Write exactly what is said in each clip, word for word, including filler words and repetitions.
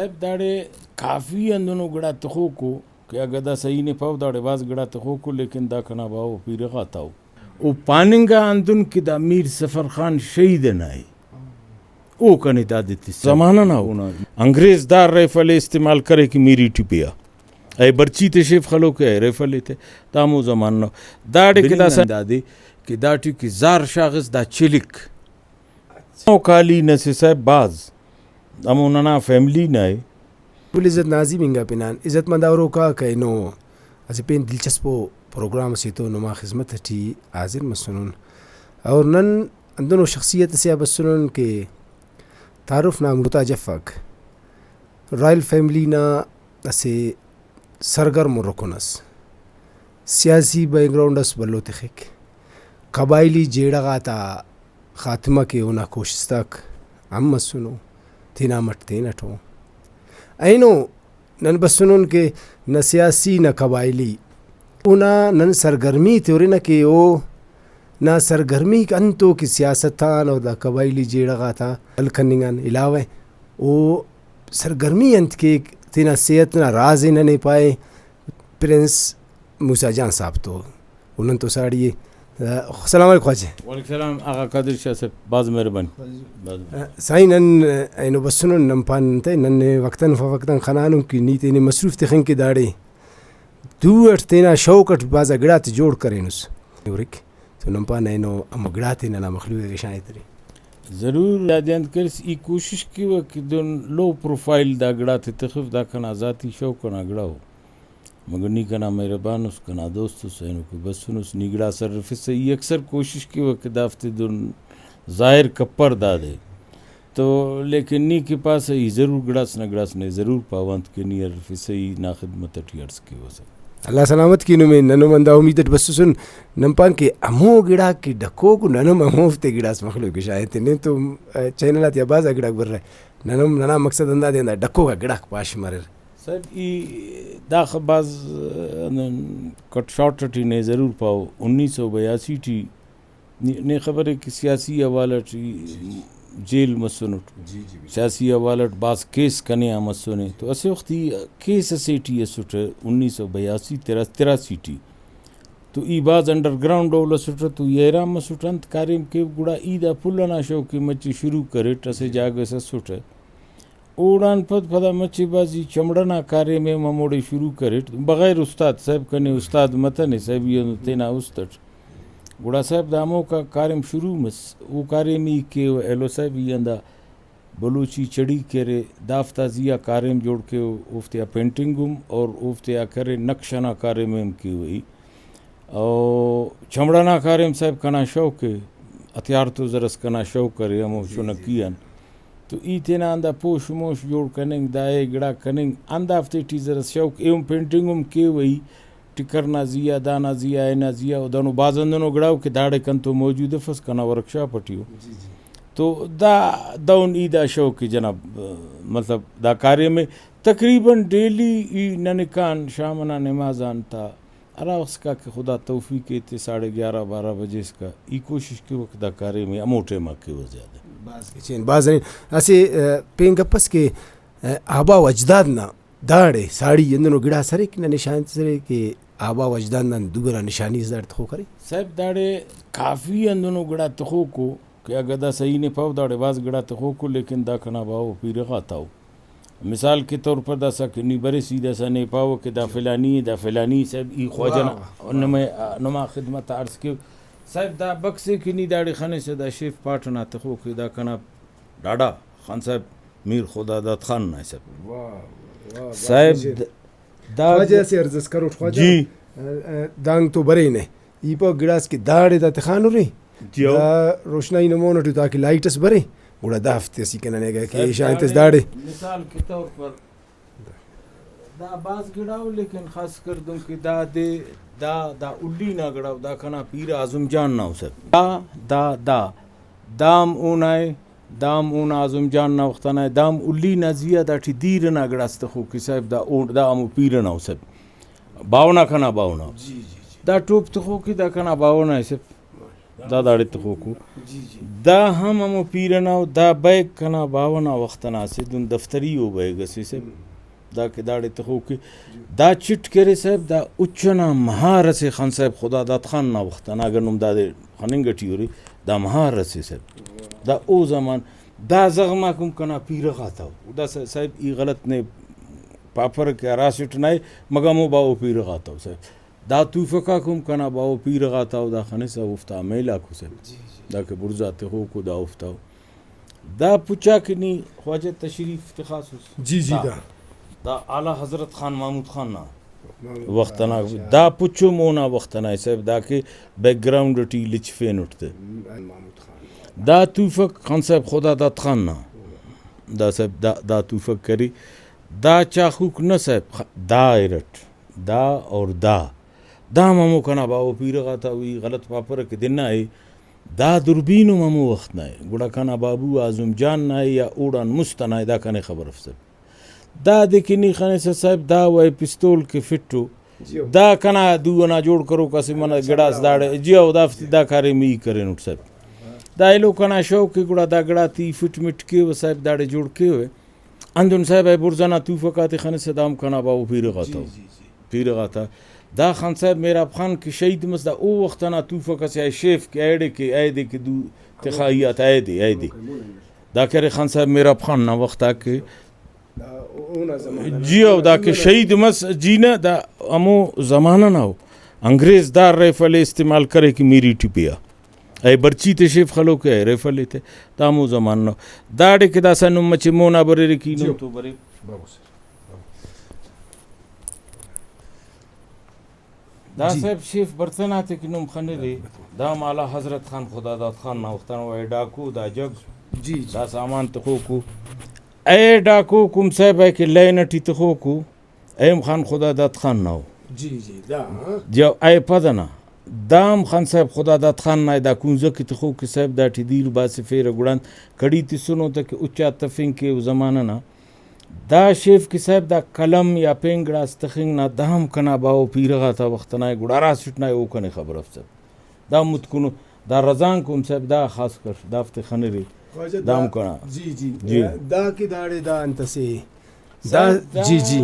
صاحب، داڑے کافی ہندنو گڑا تخوکو کہ اگہ دا صحیح نے پاو، داڑے بھاز گڑا تخوکو، لیکن دا کنا باوہ پیرہ غاتا او۔ او پاننگا ہندن کہ دا میر سفر خان شہید ئنا ءِ۔ او کنے دادے تسہ۔ زمانہ نا او۔ اونا انگریز دا رائفل ءِ استعمال کرے کہ میری ٹی پیا۔ اے برچی تے شیف خلوک ءِ، اے رائفل تے۔ دا ہمو زمانہ نا۔ داڑے کہ بننگ داسہ آن دادے کہ داٹی کہ زار شاغس دا چلک۔ او کالی نسے صاحب بھاز۔ ہمو ننا فیملی نا ءِ۔ کل عزت ناظم انگا پنان عزت مند آ ہروکا کہ اینو اسہ پین دلچسپو پروگرام اسے تو نما خذمت ٹی حاضر مسنن۔ اور نن ہندنو شخصیت اسے آ بسنن کہ تعارف نا محتاج افک۔ رائل فیملی نا اسہ سرگرم رکن اس۔ سیاسی بیک گراؤنڈ اس بھلو تخک۔ قبائلی جھیڑہ غاتا خاتمہ کہ اونا کوشست آک ہم مسنو، تینا مٹ تینٹ ءُ۔ اینو نن بسنن کہ نہ سیاسی نہ قبائلی، اونا نن سرگرمی تے ہرنہ کہ او نا سرگرمیک انتو کہ سیاست آن اور دا قبائلی جھیڑہ غاتا حل کننگ آن علاوہ او سرگرمی انت کیک، تینا صحت نا راز ءِ ننے پائے پرنس موسیٰ جان صاحب تو۔ و نن تو ساڑی ءِ۔ السلام علیکم خواجہ۔ وعلیکم السلام آغا قادر شاہ صاحب، بھاز مہربانی۔ بھاز مہربانی۔ سائیں، نن اینو بسنن، نن پان انتئے، نن نے وقتاً فوقتاً خنانن کہ نی تینے مصروف تخنگ کہ داڑے دو اٹ تینا شوق اٹ بھازا گڑاتے جوڑ کرینس۔ ہُرک تو نن پان اینو ہمو گڑاتے ننا مخلوق ءِ گشانے ترے۔ ضرور، یاد انت کریس، ای کوشش کیوہ کہ دہن لو پروفائل دا گڑاتے تخف، دا کنا ذاتی شوق ئنا گڑا ءُ۔ مگر نی کنا مہربان اس، کنا دوست اس، اینو کہ بسنس، نی گڑاس ہرفسہ، ای اکثر کوشش کیوہ کہ دافتے دہن ظاہر کپر دادے۔ تو لیکن نی کہ پاسہ، ای ضرور گڑاس نہ گڑاس نے ضرور پاوہ انت کہ نی ہرفسہ، ای نا خدمت ٹی عرض کیوہ سر۔ اللہ سلامت کے نمے، نن ہم ہندا امید اٹ بسسن۔ نن پان کہ ہمو گڑاک کہ ڈکوک، نن ہم ہموفتے گڑاس مخلوق ءِ شاغ تننگ تو، چینل آتیا بھاز آ گڑاک برہ۔ نن ہم، ننا مقصد ہندادے، ہندا ڈکوک آ گڑاک پاش مریر۔ صاحب، ای داخہ بھاز، ہندن کٹ شارٹ ٹی نے ضرور پاو، انیس سو بیاسی ٹی نی-، نے خبرے کہ سیاسی حوالہ ٹی جیل مسنٹ۔ جی، جی، بالکل۔ سیاسی حوالہ ٹی بھاز کیس کنے آ مسنے۔ تو اسہ وخت ای کیس اسے ٹی اسٹ انیس سو بیاسی ترا-، تراسی ٹی۔ تو ای بھاز انڈر گراؤنڈ ڈول اسٹ تو ای حیران مسٹ انت کاریم کیو۔ گڑا ای دا پھل ئنا شوق ءِ مچے شروع کریٹ، اسہ جاگہ اس اسٹ۔ اوڑان پد پدا مچے بھازی چمڑہ نا کاریم ءِ ہم ہموڑے شروع کریٹ، بغیر استاد صاحب، کنے استاد متنے صاحب، ای ہم تینا است اٹ۔ گڑا صاحب دا ہموکا کاریم شروع مس، او کاریم ای کیو ایلو صاحب، ای ہندا بلوچی چڑی کہ ارے دافتا زیہا کاریم جوڑ کیو، اوفتیا پینٹنگ ہم اور اوفتیا کرے نقش ئنا کاریم ہم کیو ای۔ او چمڑہ نا کاریم صاحب کنا شوق ءِ، ہتھیار تو زرس کنا شوق ارے ہمو جی، جی۔ چنکی آن۔ تو ای تینا ہندا پوش موش جوڑ کننگ، دا ءِ گڑاک کننگ، ہندافتے ٹی زرس شوق، ایہن پینٹنگ ہم کیوہ ای، ٹکر نا زیہا، دانا زیہا، اینا زیہا، و دہنو بھاز ہندنو گڑاؤ کہ داڑے کنتو موجود افس کنا ورکشاپ ٹی ءُ۔ جی، جی۔ تو دا دہن ای دا شوق ءِ جناب، مطلب دا کاریم ءِ تقریباً ڈیلی ای ننکان شام ئنا نماز آن تا ہرا وخت اسکا کہ خدا توفیق ایتے ساڑھے گیارہ بارہ بجے اسکا ای کوشش کیوہ کہ دا کاریم ءِ ہمو ٹائما کیوہ زیادہ۔ بھاز گچین، بھاز ہرین۔ اسہ، آ، پین گپ اس کہ، آ، آبا و اجداد نا داڑے ساڑی ہندنو گڑاس ارے کہ ننے شاغنگ تسرے کہ آبا و اجداد نا دوگنا نشانی اس داڑے تخوک ارے؟ صاحب داڑے کافی ہندنو گڑا تخوکو کہ اگہ دا صحیح نے پاو داڑے بھاز گڑا تخوکو، لیکن دا کنا باوہ پیرہ غاتا ءُ۔ مثال کے طور پر داسہ کہ نی بریس ای داسہ نے پاوہ کہ دا فلانی ءِ، دا فلانی ءِ صاحب، ای خواجہ نا واہ، واہ۔ نمے، آ، نما خدمت آ عرض کیو۔ صاحب دا بکس ءِ کہ نی داڑے خنسہ دا شیف پاٹ ئنا تخوک ءِ، دا کنا ڈاڈا خان صاحب میر خدا داد خان نا ءِ صاحب۔ واہ، واہ، واہ، صاحب واہ۔ د-، دا خواجہ اسہ عرض اس کروٹ خواجہ۔ جی۔ آ، آ، دانگ تو برینہ۔ ای پاوہ گڑاس کہ داڑے دا تخانورے، جی ہو۔ دا روشنائی نا مون اٹی تاکہ لائٹ اس برے، گڑا دافتے اسیکہ ننے اگہ کہ صاحب، شاغنگ تس داڑے داڑے۔ مثال کے طور پر دا بھاز گڑاؤ، لیکن خاص کر دنکہ دا دے، دا، دا الی نا گڑاؤ، دا کنا پیر اعظم جان نا ءُ صاحب۔ دا، دا، دا، دام اونا ءِ، دام اونا اعظم جان نا وخت ئنا ءِ، دام الی نا زیہا داٹی دیر ئنا گڑاس تخوک ءِ صاحب، دا او، دا ہمو پیر ئنا ءُ صاحب۔ باوہ نا کنا باوہ نا۔ جی، جی، جی۔ دا ٹوپ تخوک ءِ، دا کنا باوہ نا ءِ صاحب۔ دا داڑے تخوکو۔ جی، جی۔ دا ہم ہمو پیرہ نا او، دا بیگ کنا باوہ نا وخت ئنا اسہ دن دفتری او بیگ اسے صاحب۔ ہم۔ دا کہ داڑے تخوکے، دا چٹ کرے صاحب، دا اُچ ئنا مہار اسے خان صاحب خدا داد خان نا وخت ئنا، اگر نم دادے خننگ ٹی اُرے، دا مہار اسے صاحب۔ دا او زمان، دا زغم آک ہم کنا پیرہ غاتا او۔ دا صاحب، ای غلط نے پاپرہ کہ ہراسٹ نائے، مگہ ہمو باوہ پیرہ غاتا او صاحب۔ دا توفک آک ہم کنا باوہ پیرہ غاتا او، دا خنسہ اوفتا میل آکو صاحب۔ جی، جی۔ دا کہ بڑزا تخوکو دا اوفتا او۔ دا پچا کہ نی خواجہ تشریف تخاسس۔ جی، جی، دا۔ دا۔ دا اعلیٰ حضرت خان محمود خان نا محمود وخت خان، ئنا، اچھا۔ دا پچ ہم اونا وخت ئنا ءِ صاحب، دا کہ بیک گراؤنڈ ٹی لچفینٹ تہ۔ محمود خان۔ دا توفک خان صاحب خدا داد خان نا۔ دا صاحب دا، دا توفک کری۔ دا چاخوک نہ صاحب، خ-، دا ارٹ۔ دا اور دا، دا ہم ہمو کنا باوہ پیرہ غاتا او، ای غلط پاپرہ کہ دنا ءِ۔ دا دوربین ہم ہمو وخت نا ءِ، گڑا کنا بابو اعظم جان نا ءِ یا اوڑان مست ئنا ءِ، دا کنے خبر اف صاحب۔ دادے کہ نی خنسہ صاحب، دا وائے پستول کہ فٹ او۔ جی او۔ دا کنا دو ئنا جوڑ کروک اسہ منہ جی، گڑاس چمڑا داڑے، والا۔ جی او، دافتے دا کاریم ای کرینٹ صاحب۔ دا ایلو کنا شوق ءِ، گڑا دا گڑاتے ای فٹ مٹ کیوہ صاحب، داڑے جوڑ کیوہ۔ ہندن صاحب ءِ بڑزا نا توفک آتے خنسہ، دا ہم کنا باوہ پیرہ غاتا او۔ جی، جی، جی۔ پیرہ غاتا۔ دا خان صاحب مہراب خان کہ شہید مس، دا او وخت ئنا توفک اسے آ شیف کہ ایڑے کہ ایدے کہ دو تخائی آتا ایدے، ایدے۔ دا کہ ارے خان صاحب مہراب خان نا وخت آ کہ دا اونا زمانہ نا۔ جی او، دا کہ شہید مس، جی نہ، دا ہمو زمانہ نا او۔ انگریز دا ریفل ءِ استعمال کرے کہ میری ٹی پیا۔ اے برچی تے شیف خلوک ءِ، اے ریفل تے، دا ہمو زمانہ نا۔ داڑے کہ داسہ نم مچے مونا بریرے کہ جی۔ نم تو برے۔ بابو سر۔ دا جی۔ صاحب شیف برتن آتے کہ نم خنرے، دا ہم اعلیٰ حضرت خان خدا داد خان نا وخت ئنا، اے ڈاکو، دا جگ، جی، جی۔ دا سامان تخوکو۔ اے ڈاکو کم صاحب ءِ کہ لین ٹی تخوکو۔ ایم خان خدا داد خان نا او۔ جی، جی، دا، ہاں۔ جی، اے پد ئنا۔ دا ہم خان صاحب خدا داد خان نا ءِ، دا کنزہ کہ تخوک کہ صاحب داٹی دیر باسفیرہ، گڑا انت کڑی تسنو تہ کہ اُچا تفنگ کہ او زمانہ نا۔ دا شیف کہ صاحب دا قلم یا پین گڑاس تخنگ نا، دا ہم کنا باوہ پیرہ غاتا وخت ئنا ءِ، گڑا ہراسٹ نا ءِ، او کنے خبر اف صاحب۔ دا متکنو، دا رزانک ہم صاحب دا خاص کر دافتے خنرے۔ خواجہ دا دا، ہم کنا۔ جی، جی۔ جی۔ دا کہ داڑے دا انت اسے۔ دا، صاحب دا جی، جی۔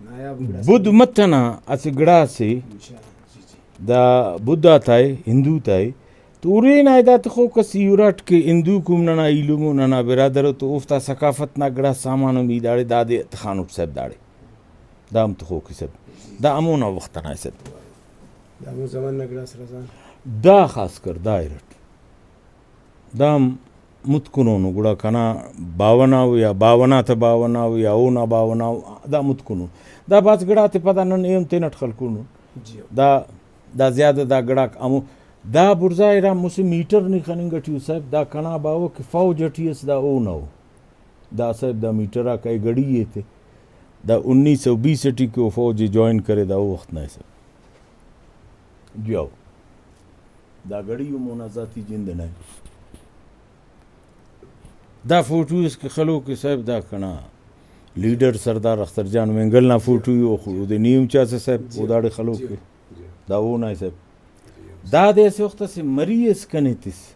نایاب گڑاس۔ بدھ مت ئنا اسہ گڑاسے۔ جی، جی۔ دا بدھ آتا ءِ، ہندو تا ءِ۔ تو ارے نا دا تخوک اس ای اراٹ کہ ہندوک ہم ننا ایلم ءُ، ننا برادر ءُ، تو اوفتا ثقافت نا گڑاس سامان ہم ای داڑے دادے تخانٹ صاحب داڑے۔ دا ہم تخوک ءِ صاحب۔ دا ہمونا وخت ئنا ءِ صاحب۔ دا ہمو زمانہ نا گڑاس رزان۔ دا خاص کر دا ارٹ۔ دا ہم متکنونو، گڑا کنا باوہ نا ءُ یا باوہ نا تہ باوہ نا ءُ یا اونا باوہ نا ءُ، دا متکنو۔ دا بھاز گڑاتے پدا نن ایہن تینٹ خلکونن۔ جی۔ دا، دا زیادہ دا گڑاک ہمو، دا بڑزا ارا مسہ میٹر نی خننگ ٹی ءُ صاحب، دا کنا باوہ کہ فوج ٹی ئس، دا اونا ءُ۔ دا صاحب دا میٹر آک اے گھڑی ایتے۔ دا انیس سو بیس ٹی کہ او فوج ئے جوائن کرے، دا او وخت نا ءِ صاحب۔ جی ہو۔ دا گھڑی او مونا ذاتی جند ئنا ءِ۔ دا فوٹو اس کہ خلوک ءِ صاحب، دا کنا لیڈر سردار اختر جان مینگل نا فوٹو ءِ، او خو-، اودے نی ہم چاسہ صاحب، جی۔ او داڑے خلوک ءِ۔ جی۔ دا اونا ءِ صاحب۔ دادے اسہ وخت اسہ مری اس کنے تس۔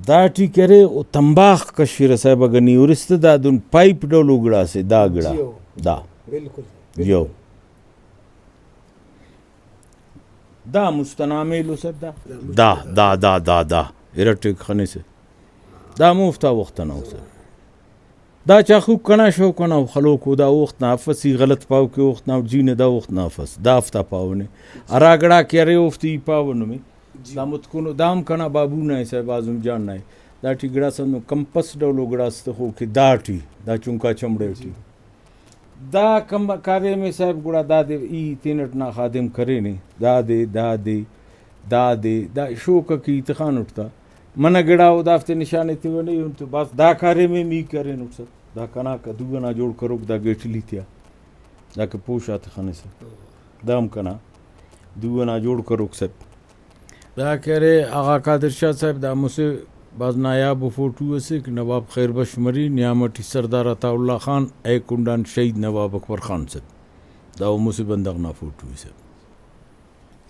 داٹی کہ ارے او تمباخ کشرہ صاحب، اگہ نی ہُرس تہ دا دہن پائپ ڈولو گڑاسے دا گڑا۔ جی ہو۔ دا۔ بالکل۔ جی ہو۔ دا مست ئنا میل ءُ صاحب دا۔ دا، دا، دا، دا، دا۔ ارٹیک خنسہ۔ دا ہموفتا وخت ئنا ءُ صاحب۔ دا چاخوک کنا شوق ئنا ءُ خلوکو، دا اوخت نا افس، ای غلط پاو کہ اوخت نا جی نہ، دا اوخت نا افس، دا افتا پاو نے۔ ہرا گڑا کہ ارے اوفتے ای پاو نمے۔ جی۔ دا متکنو، دا ہم کنا بابو نا ءِ صاحب، اعظم جان نا ءِ۔ داٹی گڑاس ہندن کمپس ڈولو گڑاس تخو کہ داٹی، دا چنکا چمڑے ٹی۔ جی۔ دا کم-، کاریم ءِ صاحب گڑا دادے ای تینٹ نا خادم کرینے، دادے، دادے، دادے، دا شوق ءِ کہ ای تخانٹ تا۔ منہ گڑا او دافتے نشان ایتیوہ نے، ایہن تو بس دا کاریم ءِ می کرینٹ سر۔ دا کنا دو ئنا جوڑ کروک دا گیٹلی تیا۔ دا کہ پوش آتے خنسہ۔ دا ہم کنا دو ئنا جوڑ کروک سر۔ دا کہ ارے آغا قادر شاہ صاحب، دا مسہ بھاز نایاب ءُ فوٹو اسے کہ نواب خیر بخش مری، نیام ٹی سردار عطاء اللہ خان، اے کنڈان شہید نواب اکبر خان صاحب۔ دا او مسہ بندغ نا فوٹو ءِ صاحب۔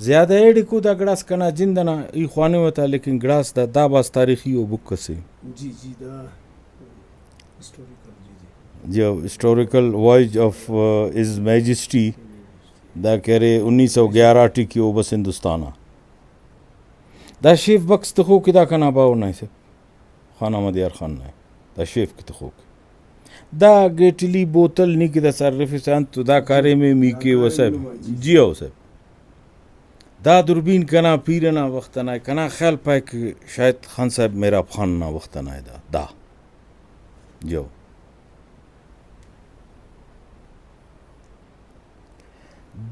زیادہ ایڑکو دا گڑاس کنا جند ئنا ای خوانوہ تا، لیکن گڑاس دا، دا بھاز تاریخی او بک اسے۔ جی، جی، دا ہسٹوریکل، جی، جی۔ جی، ہسٹوریکل وائج آف، آ، ہز میجسٹی، دا کہ ارے انیس سو گیارہ ٹی کہ او بس ہندوستان آ۔ دا شیف بکس تخوک دا کنا باوہ نا اسے۔ خان احمد یار خان نا دا شیف کہ تخوک۔ دا گیٹلی بوتل نی کہ دا صرف سے انت تو دا کاریم ءِ می کیوہ صاحب۔ جی ہو صاحب۔ دا دوربین کنا پیر ئنا وخت ئنا ءِ، کنا خیال پائک کہ شاید خان صاحب مہراب خان نا وخت ئنا ءِ دا، دا۔ جی ہو۔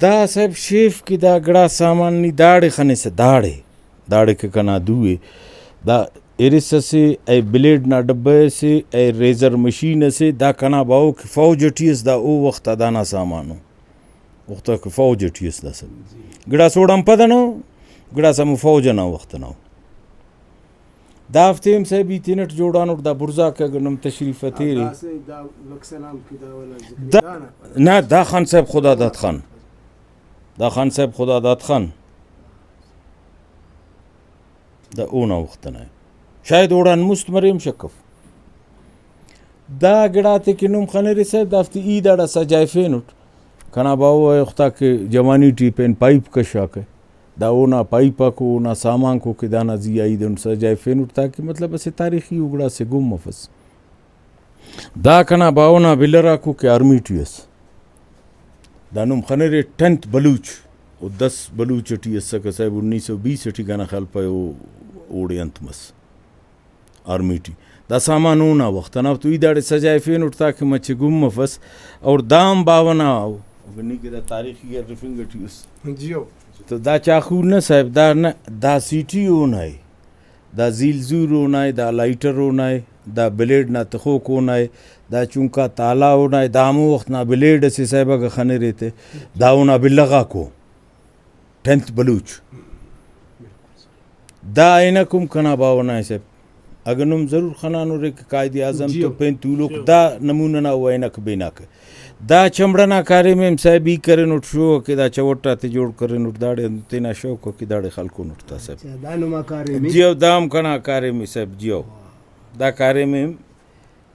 دا صاحب شیف کہ دا گڑا سامان نی داڑے خنسہ، داڑے، داڑے کہ کنا دو ءِ، دا ارس اسے، اے بلیڈ نا ڈبہ اسے، اے ریزر مشین اسے، دا کنا باوہ کہ فوج ٹی اس، دا او وخت آ دانا سامان ءُ۔ وخت آ کہ فوج ٹی اس دا صاحب۔ گڑاس اوڑان پد ئنا ءُ، گڑاس ہمو فوج ئنا وخت ئنا ءُ۔ دافتے ہم صاحب ای تینٹ جوڑانٹ، دا بڑزاک اگہ نم تشریف ہتیرے۔ ہاں، دا سے دا وکسل آن کہ دا والا ذکر دا، دانا۔ نہ، دا خان صاحب خدا داد خان۔ دا خان صاحب خدا داد خان۔ دا اونا وخت ئنا ءِ۔ شاید اوڑان مست مرے ہم شک اف۔ دا گڑاتے کہ نم خنرے صاحب، دافتے ای داڑا سجائفینٹ۔ کنا باوہ ءِ وختا کہ جوانی ٹی پین پائپ کشاکہ۔ دا اونا پائپ آکو، اونا سامانکو کہ دانا زی آ ای دن سجائفینٹ، تاکہ مطلب اسہ تاریخی او گڑاسے گم مفس۔ دا کنا باوہ نا بلر آکو کہ آرمی ٹی اس۔ دا نم خنرے ٹینتھ بلوچ، او دس بلوچ ٹی اسکہ صاحب، انیس سو بیس ٹی کنا خیال پائے او اوڑے انت مس۔ Army T. دا سامان اونا وخت ئنا تو ای داڑے سجائفینٹ تاکہ مچہ گم مفس۔ اور دا ہم باوہ نا ءُ، اگہ نی کہ دا تاریخی ارفنگ ٹی اس۔ جیو۔ تو دا چاخور نہ صاحب، دا نہ، دا سیٹی اونا ءِ، دا زیل زور اونا ءِ، دا لائٹر اونا ءِ، دا بلیڈ نا تخوک اونا ءِ، دا چنکا تالا اونا ءِ، دا ہمو وخت نا بلیڈ اسے صاحب اگہ خنرے تے، دا اونا بلغ آکو۔ ٹینتھ بلوچ۔ دا عینک ہم کنا باوہ نا ءِ صاحب۔ اگہ نم ضرور خنانورے کہ قائد اعظم جیو۔ تو پین تولوک جیو۔ دا نمونہ نا او عینک بیناکہ۔ دا چمڑہ نا کاریم ہم صاحب ای کرینٹ شو کہ دا چوٹ آتے جوڑ کرینٹ داڑے تینا شوق کہ داڑے خلکونٹ تا صاحب۔ اچھا، دا نما کاریم ءِ؟ جیو، دا ہم کنا کاریم ءِ صاحب جیو۔ دا کاریم ہم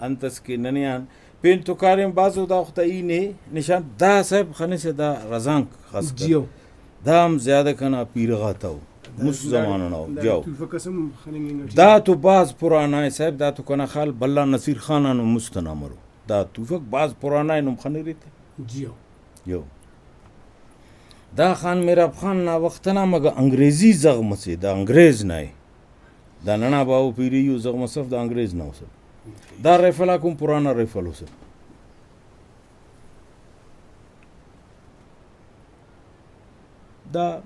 انت اس کہ ننے آن پین تو کاریم بھازو دا وخت آ ای نے نشان دا صاحب خنسہ دا رزانک خاص کر۔ جیو۔ دا ہم زیادہ کنا پیرہ غاتا ءُ، دا مست دا زمانہ نا ءُ، دا جاؤ۔ تحفہ قسم خننگ انگ ٹی۔ دا تو بھاز پرانا ءِ صاحب، دا تو کنا خیال بھلا نصیر خان آن مست ئنا مرو۔ دا تحفہ بھاز پرانا ءِ، نم خنرے تے۔ جیو۔ یو۔ دا خان مہراب خان نا وخت ئنا مگہ انگریزی زغم اسے، دا انگریز نا ءِ۔ دا ننا باوہ پیرئی ءُ زغم اس اف، دا انگریز نا اس اف۔ دا ریفل آک ہم پرانا ریفل اس اف۔ دا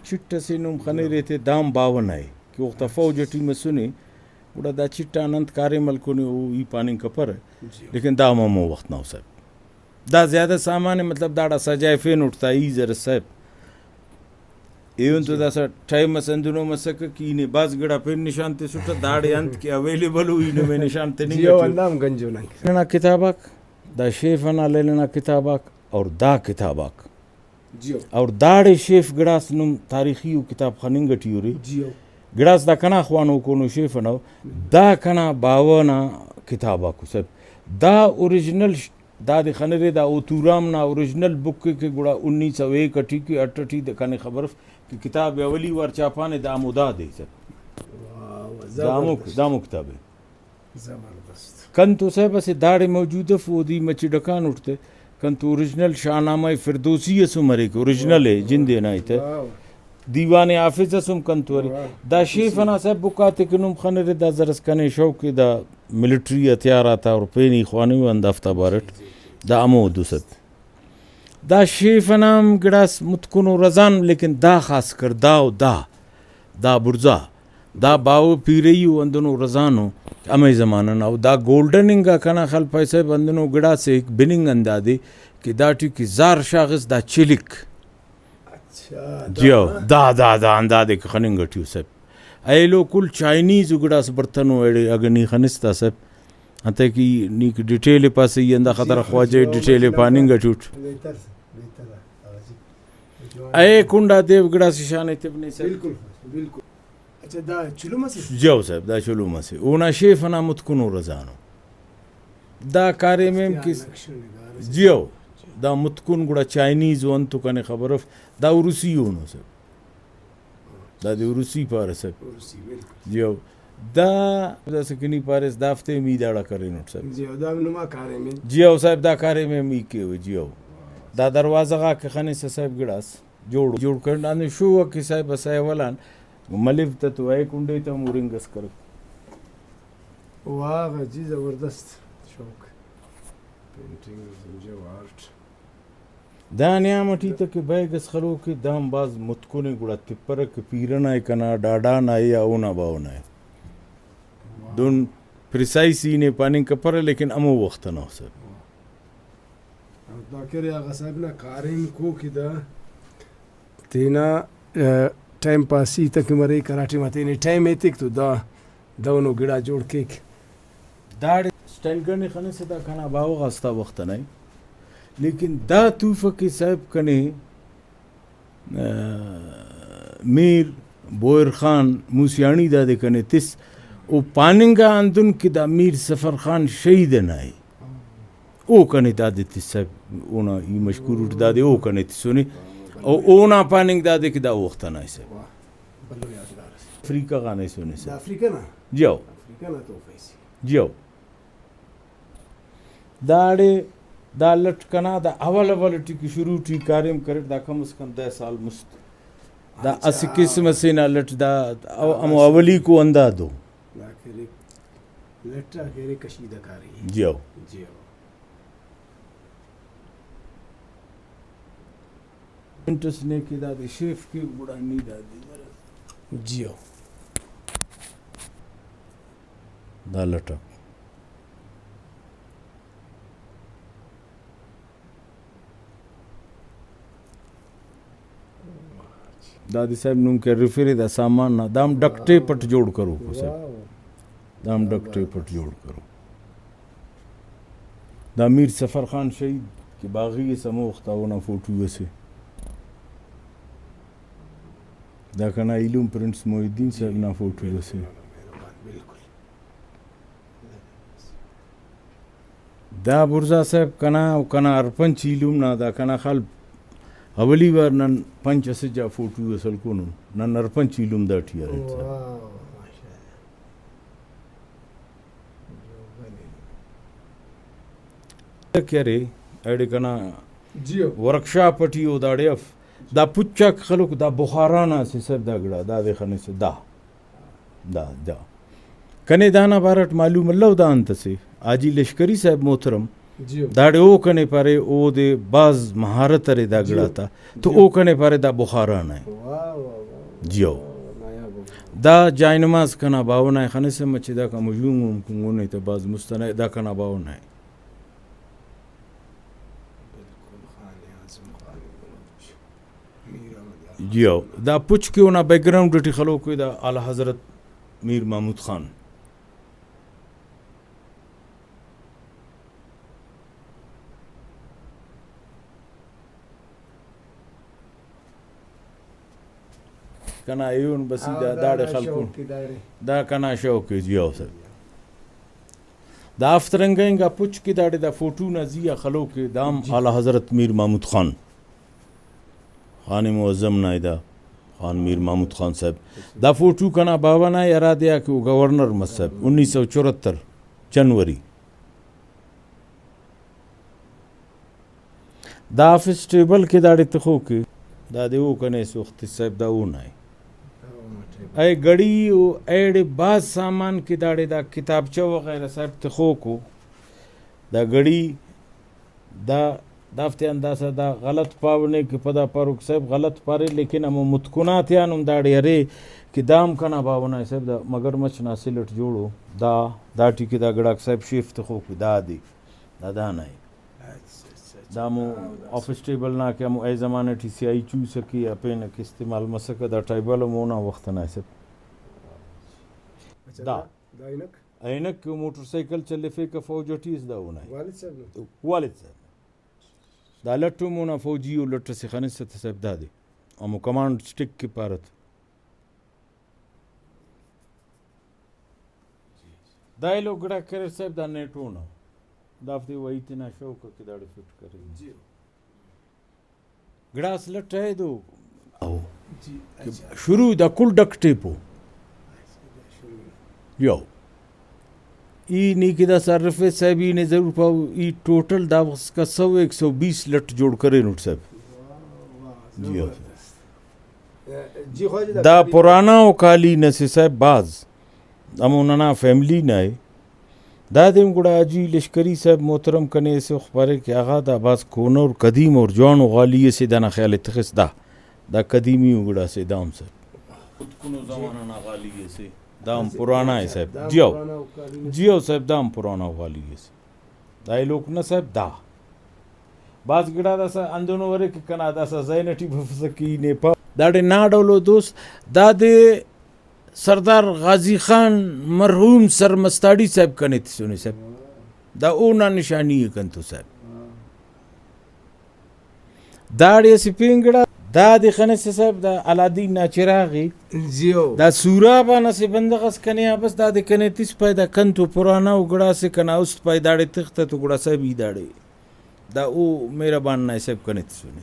چٹ اسے نم خنیرے تے، دام باوہ نا ءِ کہ اوختا فوج ٹی مسنے، گڑا دا چٹ آن انت کاریم ہلکنے او ای پاننگ کپرہ، جی۔ لیکن دا ہم ہمو وخت نا ءُ صاحب۔ دا زیادہ سامان ءِ، مطلب داڑا سجائفینٹ تا ای زرس صاحب۔ ایہن تو داسہ ٹائم اس ہندنو مسکہ کہ ای نے بھاز گڑا پین نشان تسٹہ، داڑے انت کہ اویلیبل ءُ ای نمے نشان تننگ جی، او ٹی ءُ۔ ہندا ہم گنجو نن۔ ننا کتاب آک، دا شیف ئنا لیل ئنا کتاب آک اور دا کتاب آک۔ جیو۔ اور داڑے شیف گڑاس نم تاریخی ءُ کتاب خننگ ٹی اُرے۔ جیو۔ گڑاس دا کنا خوانوکونو شیف ئنا ءُ۔ دا کنا باوہ نا کتاب آکو صاحب۔ دا اوریجنل ش-، دادے خنرے، دا او تورام نا اوریجنل بک ءِ کہ گڑا انیس سو ایک ٹی کہ اٹ ٹی دا کنے خبر اف کہ کتاب اولی وار چھاپانے، دا ہمو دادے صاحب۔ واہ، واہ، دا ہمو، زبردست۔ دا ہمو کتاب ءِ۔ زبردست۔ کنتو صاحب اسہ داڑے موجود اف، اودے مچہ ڈکانٹ تہ، کنتو اوریجنل شاہنامہ فردوسی اس ہم مریک، اوریجنل ءِ، جندے نا ءِ تہ۔ واہ۔ دیوان حافظ اس ہم کنتو ارے۔ واہ۔ دا شیف ئنا صاحب بک آتے کہ نم خنرے، دا زرس کنے شوق ءِ، دا ملٹری ہتھیار آتا اور پین ای خوانوہ ہندا ہفتہ بارٹ۔ جی، جی۔ دا ہمو دو صاحب۔ دا شیف ئنا ہم گڑاس متکنو رزان، لیکن دا خاص کر دا ءُ دا، دا بڑزا، دا باوہ پیرئی ءُ ہندنو رزانو ہمے زمانہ نا۔ ءُ دا گولڈن انگا کنا خیال پائے صاحب ہندنو گڑاسے بننگ ہندادے کہ داٹی کہ زار شاغس دا چلک۔ اچھا، دا جیو، دا، دا، دا ہندادے کہ خننگ ٹی ءُ صاحب۔ ایلو کل چائنیز ءُ گڑاس برتن ءُ ایڑے اگہ نی خنس تا صاحب۔ انتئے کہ نی ڈیٹیل ءِ پاسہ ای ہندا خاطر جی، خواجہ جی، ڈیٹیل ءِ پاننگ ٹی اُٹ۔ بہتر، بہتر ہے۔ اے کنڈا دیو گڑاس شانے تبنے سر۔ بالکل، بالکل۔ اچھا، دا چلم اسے؟ جیو صاحب، دا چلم اسے۔ اونا شیف ئنا متکن و رزانو۔ دا کاریم ہم کس، نقش و نگار اسے۔ جیو، دا متکن گڑا چائنیز و انتو کنے خبر اف، دا روسی اونو صاحب۔ دادے روسی پارہ صاحب۔ روسی، بالکل۔ جیو۔ دا داسہ کہ نی پاریس دافتے ہم ای داڑا کرینٹ صاحب۔ جیو، دا نما کاریم اے۔ جیو صاحب، دا کاریم ہم ای کیوہ، جیو۔ دا دروازہ غاک خنسہ صاحب گڑاس جوڑ، جوڑ کرینٹ۔ ہندن شو ء کہ صاحب اسہ احوال آن ملو تہ تو اے کنڈے تہ ہمو رنگ اس کرک۔ واہ جی، زبردست شوق۔ پینٹنگ، جیو آرٹ۔ دا نیام ٹی تہ کہ بیگ اس خلوکے، دام بھاز متکن ء، گڑا تپرہ کہ پیرہ نا ء کنا، ڈاڈا نا ء یا اونا باوہ نا ء۔ دہن پریسائز ای نے پاننگ کپرہ، لیکن ہمو وخت ئنا ء صاحب۔ دا کہ ارے آغا صاحب نا کاریم کو کہ دا تینا، آ، ٹائم پاسی تہ کہ مریک، ہرا ٹائما تینے ٹائم ایتک تو دا دہنو گڑا جوڑ کیک۔ داڑے اسٹینڈ گن ء خنسہ دا کنا باوہ غا استا وخت ئنا ء، لیکن دا توفہ کہ صاحب کنے، آ، میر بوہر خان موسیاڑی دادے کنے تس، او پاننگا ہندن کہ دا میر سفر خان شہید ئنا ء۔ او کنے دادے تس صاحب، اونا ای مشکور اٹ دادے او کنے تسنے۔ او اونا پاننگ دادے کہ دا وخت ئنا ء صاحب۔ واہ، بھلو یادگار اس۔ افریقہ غان ایسنے دا صاحب۔ افریقہ نا؟ جیو۔ افریقہ نا تحفہ ایسی۔ جیو۔ داڑے دا لٹ کنا دا اول اول ٹی کہ شروع ٹی کاریم کریٹ، دا کم از کم دہ سال مست۔ دا اچھا۔ اسہ قسم اسے نا لٹ دا او-، ہمو اولیکو اندازو۔ دا کہ ارے لٹ آ کہ ارے کشیدہ کاری۔ جیو۔ جیو۔ انٹرسٹ نے کہ دادے شیف کے گڑا نی دادے درہ۔ جیو۔ دا لٹک۔ دادے صاحب نم کہ ہرفرے دا سامان نا، دام ڈک ٹیپ اٹ جوڑ کروکو صاحب۔ واہ۔ دام ڈک ٹیپ اٹ جوڑ کرو۔ دا میر سفر خان شہید کہ باغی اس، ہمو وخت آ اونا فوٹو اسے۔ دا کنا ایلم پرنس محی الدین صاحب نا فوٹو اسے۔ دا بڑزا صاحب کنا و کنا ہرپنچ ایلم نا، دا کنا خیال اولی وار نن پنچ اسہ جا فوٹو اس ہلکونن، نن ہرپنچ ایلم داٹی ارین صاحب۔ واہ، ماشاءاللہ۔ کہ ارے، ایڑے کنا جیو۔ ورکشاپ ٹی او داڑے اف۔ دا پچاک خلوک، دا بخارا نا اسہ صاحب دا گڑا، دادے خنسہ دا۔ دا، دا۔ کنے دانا بارٹ معلوم الو دا انت اسے۔ حاجی لشکری صاحب محترم، جیو۔ داڑے او کنے پارے، اودے بھاز مہارت ارے دا جیو۔ گڑاتا۔ تو جیو۔ او کنے پارے دا بخارا نا ء۔ واہ، واہ، واہ، واہ۔ جیو۔ واہ، نایاب ہو۔ دا جائنماز کنا باوہ نا ء خنسہ مچے، داکا مجونگ ہم کنگنے تہ بھاز مست ئنا ء، دا کنا باوہ نا ء۔ بالکل، خان اعظم خان بلوچ، میر احمد یار۔ جیو، دا پچ کہ اونا بیک گراؤنڈ ٹی خلوک ء، دا اعلی حضرت میر محمود خان۔ کنا ایہن بسی دا، ہاں، دا داڑے دا خلکون۔ شوق ء داڑے۔ دا کنا شوق ء، جی ہو سر۔ دا ہفت رنگ انگا پچ کہ داڑے دا فوٹو نا زی آ خلوک ء، دام جی۔ اعلی حضرت میر محمود خان، خان معظم نا ادا، خان میر محمود خان صاحب۔ دا فوٹو کنا باوہ نا ء، ہرادے آ کہ او گورنر مس صاحب، انیس سو چوہتر جنوری۔ دا آفس ٹیبل کہ داڑے تخوک ء، دادے او کنے ایس وخت صاحب دا اونا ء۔ اے گھڑی و ایڑے بھاز سامان کہ داڑے دا کتابچہ وغیرہ صاحب تخوکو۔ دا گھڑی دا، دافتے آن داسہ دا غلط پاوہ نے کہ پدا پاروک صاحب غلط پارے، لیکن ہمو متکن آتیان ہم داڑے ارے کہ دام کنا باوہ نا صاحب دا مگر مچھ نا اسل اٹ جوڑو۔ دا، داٹی کہ دا گڑاک صاحب شیف تخوک دادے۔ دا دانا ء۔ اچھا، اچھا، اچھا۔ دا ہمو آفس ٹیبل نا کہ ہمو اے زمانہ ٹی سیاہی چوسکے آ پین کہ استعمال مسکہ، دا ٹیبل ہم اونا وخت ئنا اسہ۔ اچھا، دا۔ دا، دا عینک؟ عینک کہ موٹر سائیکل چلیفیکہ فوج ٹی اس، دا اونا ء۔ والد صاحب نا؟ والد صاحب نا۔ دا لٹ ہم اونا فوجی او لٹ اسے خنسہ تہ صاحب دادے۔ ہمو کمانڈ سٹک کہ پارہ تہ۔ دا ایلو گڑاک کریر صاحب، دا نیٹو نا، دافتے وہی تینا شوق ء کہ داڑے فٹ کرے۔ جی۔ گڑاس لٹ ء دو۔ او۔ جی، کہ اچھا۔ شروع دا کل ڈکٹیپو۔ یو۔ ای نی کہ داسہ ہرفیس صاحب، ای نے ضرور پاو، ای ٹوٹل دا وخت اسکا سو، ایک سو بیس لٹ جوڑ کرینٹ صاحب۔ واہ، واہ، جی ہاں۔ زبردست۔ جی خواجہ، دا دا کالی پرانا و کالی نسے صاحب بھاز، ہمو ننا فیملی نا ء۔ دادے ہم گڑا حاجی لشکری صاحب محترم کنے اسہ وخت پارے کہ آغا دا بھاز کونہ اور قدیم اور جوانو غالی اسے، دانا خیال ء تخس دا، دا قدیمی و گڑا سے دا ہم صاحب۔ خود کنو زمانہ نا غالی اسے، دا ہم پرانا ء صاحب۔ دا ہم جی ہو۔ پرانا و کالی اسے۔ جی ہو صاحب، دا ہم پرانا و غالی اسے۔ دا ایلوک نہ صاحب، دا بھاز گڑا داسہ ہندنو ارے کہ کنا داسہ ذہن ٹی بفسہ کہ ای نے پاو۔ داڑے نا ڈولو دوست، دادے سردار غازی خان مرحوم سرمستاڑی صاحب کنے تسنے صاحب۔ دا اونا نشانی ء کنتو صاحب۔ داڑے اسہ پین گڑا دادے خنسہ صاحب، دا علاء الدین نا چراغ ء۔ جیو۔ دا سوراب آن اسہ بندغ اس کنے آ بس دادے کنے تس پائے، دا کنتو پرانا و گڑاسے کنا است پائے داڑے تختہ تو گڑا صاحب ای داڑے۔ دا او مہربان نا حساب کنے تسنے۔